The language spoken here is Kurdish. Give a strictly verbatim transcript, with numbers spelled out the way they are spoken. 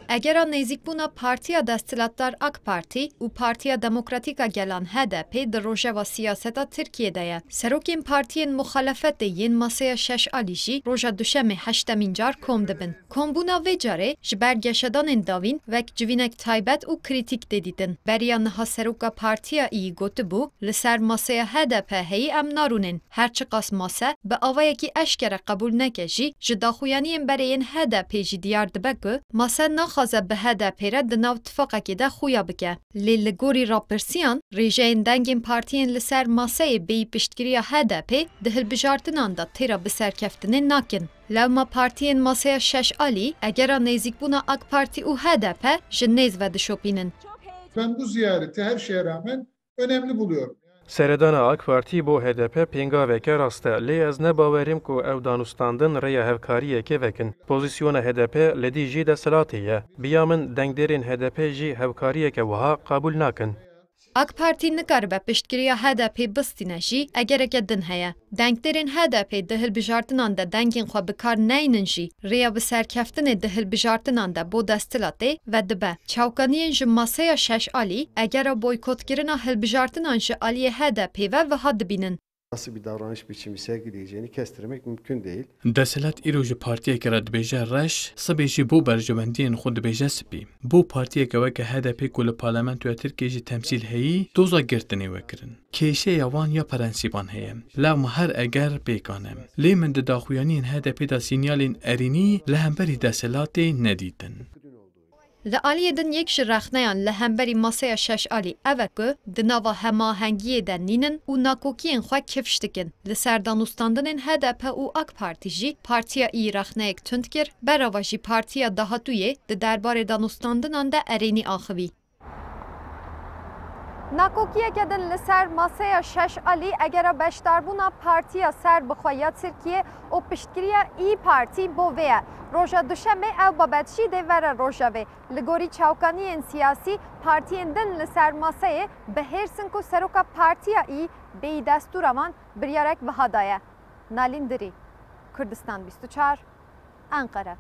Egera nêzîkbûna Partiya Desthilatdar AK Partî û Partiya Demokratîk a Gelan HDP di rojeva siyaseta Tirkiyê de ye. Serokên partiyên muxalefetê yên Masaya Şeş Alî jî roja Duşemê heştemîn car kom dibin. Kombûna vê carê ji ber geşedanên dawîn wek civînek taybet û krîtîk tê dîtin. Beriya niha seroka partiya Îyî gotibû, li ser masaya HDP heyî em narûnin. Her çiqas mase bi awayekî eşkere qebûl neke jî, ji daxuyaniyên berê yên HDP jî diyar dibe ku mase naxwaze bi HDP re di nav tifaqekê de xuya bike. Lê li gorî rapirsiyan, rêjeyên dengên partiyên li ser maseyê bêyî piştgiriya HDP di hilbijartinan de têra bi serkeftinê nakin. Lewma partiyên masaya şeş alî, egera nêzîkbûna AK Partî û HDP ji nêz ve dişopînin. Ben bu ziyareti her şeye rağmen önemli buluyorum. Seredana AK Partî bo HDP pêngaveke rast e, lê ez ne bawer im ku ew danûstandin rêya hevkariyekê vekin. Pozîsyona HDP li dî jî desthilatê ye. Bi ya min dengdêrên HDP jî hevkariyeke wiha qebûl nakin. AK Partî nikaribe piştgiriya HDP bistîne jî egereke din heye. Dengdêrên HDP di hilbijartinan de dengên xwe bi kar neynin jî, rêya bi serkeftinê di hilbijartinan de bo desthilatê vedibe. Çavkaniyên ji masaya şeş alî, egera boykotkirina hilbijartinan ji aliyê HDP ve wiha dibînin. Nasıl bir davranış biçimi sergileyeceğini kestirmek mümkün değil. Desthilat îro ji partiyeke re dibêje reş, sibê jî bo berjewendiyên xwe dibêje spî. Bo partiyeke weke HDP ku li Parlamentoya Tirkiyê jî temsîl heyî, doza girtinê we kirin. Kêşeya wan ya prensîban heye. Lewma her eger pêkan e. Lê min di daxuyaniyên HDP de sînyalên erênî li hemberî desthilatê nedîtin. Li aliyê din yek ji rexneyan li hemberî masaya şeş alî ev e ku di nava hemahengiyê de nînin û nakokiyên xwe kifş dikin. Li ser danûstandinên HDP û AK Partî jî partiya Î rexneyek tund kir, berava jî partiya dahatûyê di derbarê danûstandinan de erênî axivî. Nakokiyeke din li ser masaya şeş alî egera beşdarbûna Partiya Serbixwe ya Tirkiye û piştgiriya Î Partî bo vê ye. Roja Duşemê ew babet jî dê were rojevê. Li gorî çavkaniyên siyasî, partiyên din li ser maseyê bi hêrs in ku seroka Partiya Î bêyî destûra wan biryarek wiha daye. Nalîn Dirî, Kurdistan bîst û çar, Enqere.